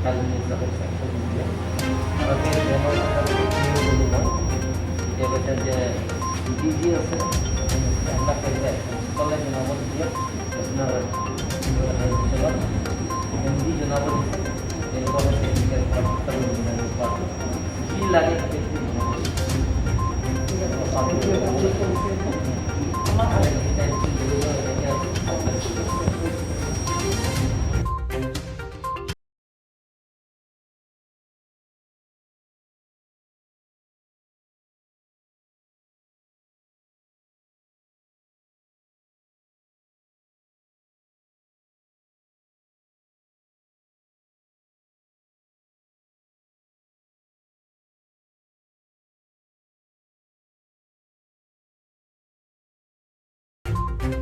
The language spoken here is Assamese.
কালি চেংচন দিলে আৰু সেই ডেমৰ কথা ক'লোঁ মই। তেতিয়া কৈছে যে যি যি আছে এইবিলাক প্ৰিন্সিপালে জনাব দিছে, আপোনাৰ এম ডি জনাব দিছে, তেনেকুৱা টেকনিকেল যি লাগে।